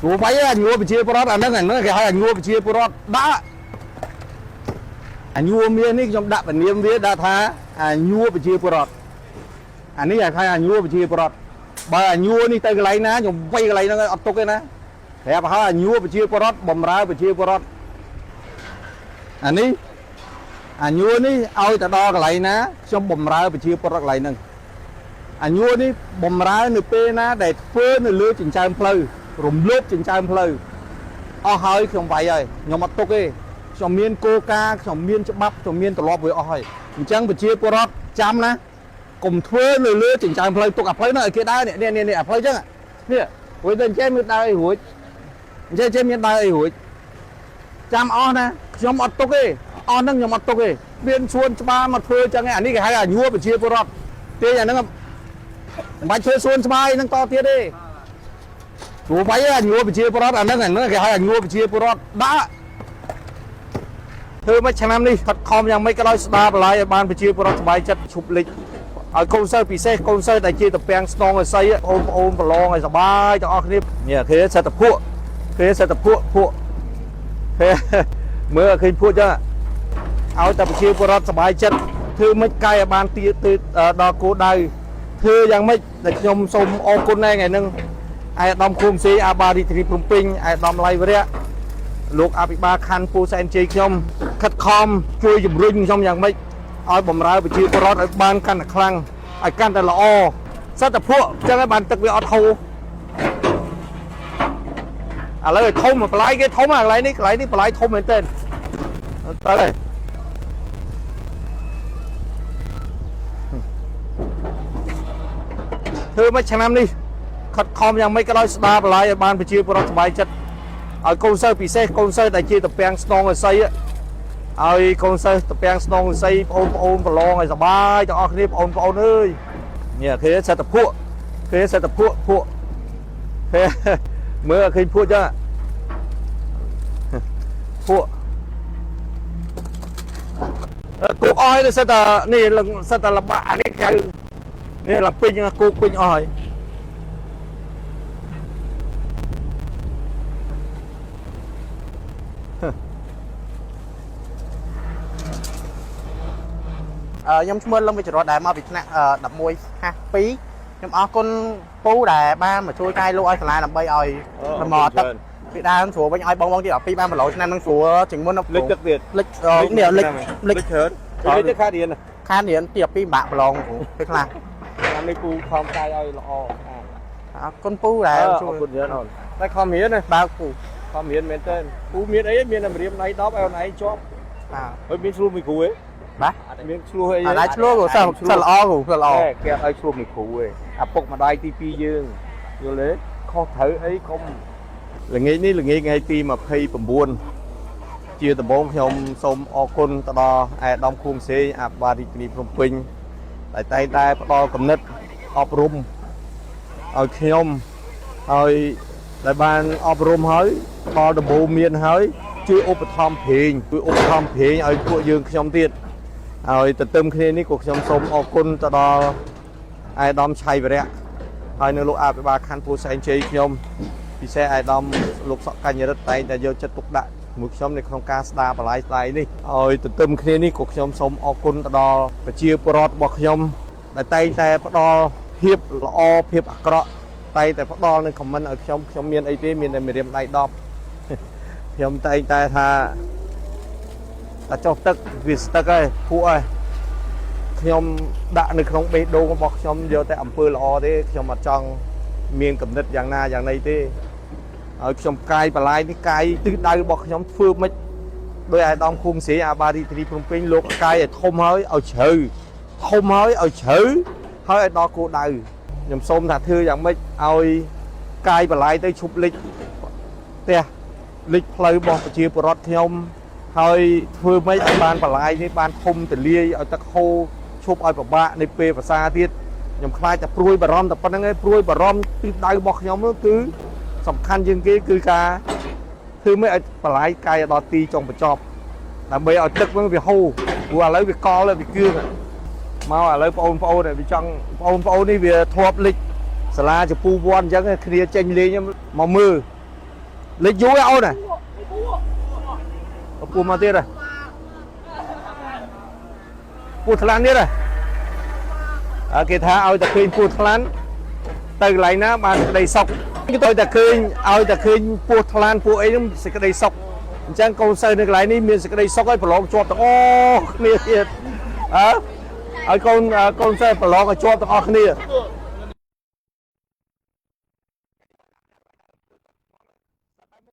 ព្រោះវាយអាញួរប្រជាពលរដ្ឋអាហ្នឹងអាហ្នឹងគេហៅអាញួរប្រជាពលរដ្ឋដាក់អាញួរមាននេះខ្ញុំដាក់ពនាមវាដាក់ថាអាញួរប្រជាពលរដ្ឋអានេះគេហៅអាញួរប្រជាពលរដ្ឋបើអាញួរនេះទៅកន្លែងណាខ្ញុំវាយកន្លែងហ្នឹងឲ្យអត់ទុកទេណាប្រាប់ហើយអាញួរប្រជាពលរដ្ឋបំរើប្រជាពលរដ្ឋអានេះអាញួរនេះឲ្យទៅដល់កន្លែងណាខ្ញុំបំរើប្រជាពលរដ្ឋកន្លែងហ្នឹង អាញួរនេះបំរើនៅពេលណាដែលធ្វើនៅលើចិញ្ចើមផ្លូវរំលោភចិញ្ចើមផ្លូវអស់ហើយខ្ញុំវាយហើយខ្ញុំអត់ទុកទេខ្ញុំមានគោលការណ៍ខ្ញុំមានច្បាប់ខ្ញុំមានទម្លាប់វាអស់ហើយអញ្ចឹងប្រជាពលរដ្ឋចាំណាកុំធ្វើនៅលើចិញ្ចើមផ្លូវទុកអាផ្លូវហ្នឹងឲ្យគេដើរនេះនេះនេះអាផ្លូវអញ្ចឹងនេះរួចទៅអញ្ចេះមានដើរអីរួចអញ្ចេះចេះមានដើរអីរួចចាំអស់ណាខ្ញុំអត់ទុកទេអស់ហ្នឹងខ្ញុំអត់ទុកទេមានសួនច្បារមកធ្វើអញ្ចឹងឯងអានេះគេហៅអាញួរប្រជាពលរដ្ឋទេអាហ្នឹង មិនបាច់ធ្វើសួនស្វាយនឹងតទៀតទេព្រោះវាយអាញួរប្រជាពលរដ្ឋអាហ្នឹងអាហ្នឹងគេហៅអាញួរប្រជាពលរដ្ឋដាក់ធ្វើមកឆ្នាំនេះខិតខំយ៉ាងម៉េចក៏ដោយស្ដារបន្លាយឲ្យបានប្រជាពលរដ្ឋសប្បាយចិត្តឈប់លិចឲ្យកូនសិស្សពិសេសកូនសិស្សដែលជាតំពាំងស្នងឲ្យសីអូនប្អូនប្រឡងឲ្យសប្បាយទាំងអស់គ្នានេះគេសិតតែភក់គេសិតតែភក់ភក់គេមើលឃើញភក់ចឹងឲ្យតែប្រជាពលរដ្ឋសប្បាយចិត្តធ្វើមិនកាយឲ្យបានទៀទៅដល់គោលដៅ ធ្វើយ៉ាងម៉េចដែលខ្ញុំសូមអរគុណដែរថ្ងៃហ្នឹងឯកឧត្តមខួមសេអាបារាជធានីភ្នំពេញឯកឧត្តមឡៃវរៈលោកអភិបាលខណ្ឌពោធិ៍សែនជ័យខ្ញុំខិតខំជួយជំរុញខ្ញុំយ៉ាងម៉េចឲ្យបំរើប្រជាពលរដ្ឋឲ្យបានកាន់តែខ្លាំងឲ្យកាន់តែល្អសិតតែភក់អញ្ចឹងឲ្យបានទឹកវាអត់ហូរឥឡូវឲ្យធំបន្លាយគេធំអាកន្លែងនេះកន្លែងនេះបន្លាយធំមែនទែនទៅហើយ ធ្វើមកឆ្នាំនេះខិតខំយ៉ាងម៉េចក៏ដោយស្ដារបន្លាយឲ្យបានប្រជាពលរដ្ឋសប្បាយចិត្តឲ្យកូនសិស្សពិសេសកូនសិស្សដែលជាតំពាំងស្នងឲ្យសីឲ្យកូនសិស្សតំពាំងស្នងឲ្យសីបងប្អូនប្រឡងឲ្យសប្បាយទាំងអស់គ្នាបងប្អូនអើយនេះគេសិតតែភក់គេសិតតែភក់ភក់គេមើលឃើញភក់ចឹងភក់គោកអស់ហើយសិតតែនេះសិតតែលបាក់អានេះគេនេះលពេញគោកពេញអស់ហើយ ខ្ញុំឈ្មោះលឹមវិជ្ជរតដែលមកពីថ្នាក់11ហាស់2ខ្ញុំអរគុណពូដែលបានមកជួយកាយលោកឲ្យសាលាដើម្បីឲ្យលំអទឹកពីដើមស្រួលវិញឲ្យបងបងទី12បានប្រឡូឆ្នាំនឹងស្រួលជាងមុន លិចទឹកទៀត លិចនេះលិចលិច ច្រើនលិចទឹកខាតរៀន ខានរៀនទី12បាក់ប្រឡងគ្រូពេលខ្លះ ឆ្នាំនេះពូខំកាយឲ្យល្អស្អាត អរគុណពូដែលជួយ អរគុណច្រើនអូនតែខំរៀនណា បើពូ ខំរៀនមែនតើពូមានអីមានតែម្រាមដៃ10ឲ្យអូនឯងជាប់ បាទ ហើយមានឆ្លោះមួយគ្រូឯង បាទ មានឆ្លោះអី អត់ដែរឆ្លោះគ្រូសិស្សសិស្សល្អគ្រូសិស្សល្អ គេអត់ឲ្យឆ្លោះមួយគ្រូឯងអាពុកម្ដាយទី2យើងយល់ទេខុសត្រូវអីកុំល្ងាចនេះល្ងាចថ្ងៃទី29ជាដំបូងខ្ញុំសូមអរគុណទៅដល់ឯកឧត្តមខួងសេងអភិបាលរាជធានីភ្នំពេញដែលតែងតែផ្ដល់គំនិតអប់រំឲ្យខ្ញុំហើយដែលបានអប់រំហើយផ្ដល់ដំបូន្មានហើយជួយឧបត្ថម្ភព្រេងជួយឧបត្ថម្ភព្រេងឲ្យពួកយើងខ្ញុំទៀតហើយទន្ទឹមគ្នានេះក៏ខ្ញុំសូមអរគុណទៅដល់ឯកឧត្តមឆៃវរៈហើយនៅលោកអភិបាលខណ្ឌពោធិ៍សែនជ័យខ្ញុំពិសេសឯកឧត្តមលោកសក់កញ្ញរិទ្ធតែងតែយកចិត្តទុកដាក់មួយខ្ញុំនៅក្នុងការស្ដារបន្លាយស្ដាយនេះហើយទន្ទឹមគ្នានេះក៏ខ្ញុំសូមអរគុណទៅដល់ប្រជាពលរដ្ឋរបស់ខ្ញុំដែលតែងតែផ្ដល់ភាពល្អភាពអាក្រក់តែងតែផ្ដល់នៅ comment ឲ្យខ្ញុំខ្ញុំមានអីទេមានតែមេរៀមដៃ10ខ្ញុំតែងតែថាតែចុះទឹកវាស្ទឹកហើយភក់ហើយខ្ញុំដាក់នៅក្នុងបេះដូងរបស់ខ្ញុំយកតែអំពើល្អទេខ្ញុំអត់ចង់មានកំណត់យ៉ាងណាយ៉ាងណីទេហើយខ្ញុំកាយបន្លាយនេះកាយទិសដៅរបស់ខ្ញុំធ្វើមិនដោយអាយដាមឃុំស្រីអាបារីធានីភ្នំពេញលោកកាយឲ្យធំហើយឲ្យជ្រៅធំហើយឲ្យជ្រៅហើយឲ្យដល់គោលដៅខ្ញុំសូមថាធ្វើយ៉ាងម៉េចឲ្យកាយបន្លាយទៅឈប់លិចផ្ទះលិចផ្លូវរបស់ប្រជាពលរដ្ឋខ្ញុំហើយធ្វើម៉េចឲ្យបានបន្លាយនេះបានធំទលាយឲ្យទឹកហូរឈប់ឲ្យពិបាកในពេលភាសាទៀតខ្ញុំខ្លាចតែព្រួយបារម្ភតែប៉ុណ្្នឹងឯងព្រួយបារម្ភទិសដៅរបស់ខ្ញុំនោះគឺសំខាន់ជាងគេគឺការធ្វើម៉េចឲ្យបន្លាយកាយឲ្យដល់ទីចុងបញ្ចប់ដើម្បីឲ្យទឹកហ្នឹងវាហូរព្រោះឥឡូវវាកលវាគឿងមកឥឡូវបងប្អូនវាចង់បងប្អូននេះវាធ្លាប់លិចសាលាចពូវ័នអញ្ចឹងគ្នាចេញលេងមកមើល លិចយូរឯអូនណាពស់មកទៀតហ៎ពស់ថ្លាន់ទៀតហ៎អើគេថាឲ្យតែឃើញពស់ថ្លាន់ទៅកន្លែងណាបានសេចក្តីសុខគេទៅតែឃើញឲ្យតែឃើញពស់ថ្លាន់ពស់អីហ្នឹងសេចក្តីសុខអញ្ចឹងកូនសិស្សនៅកន្លែងនេះមានសេចក្តីសុខឲ្យប្រឡងជាប់ទាំងអស់គ្នាទៀតអើឲ្យកូនកូនសិស្សប្រឡងឲ្យជាប់ទាំងអស់គ្នា។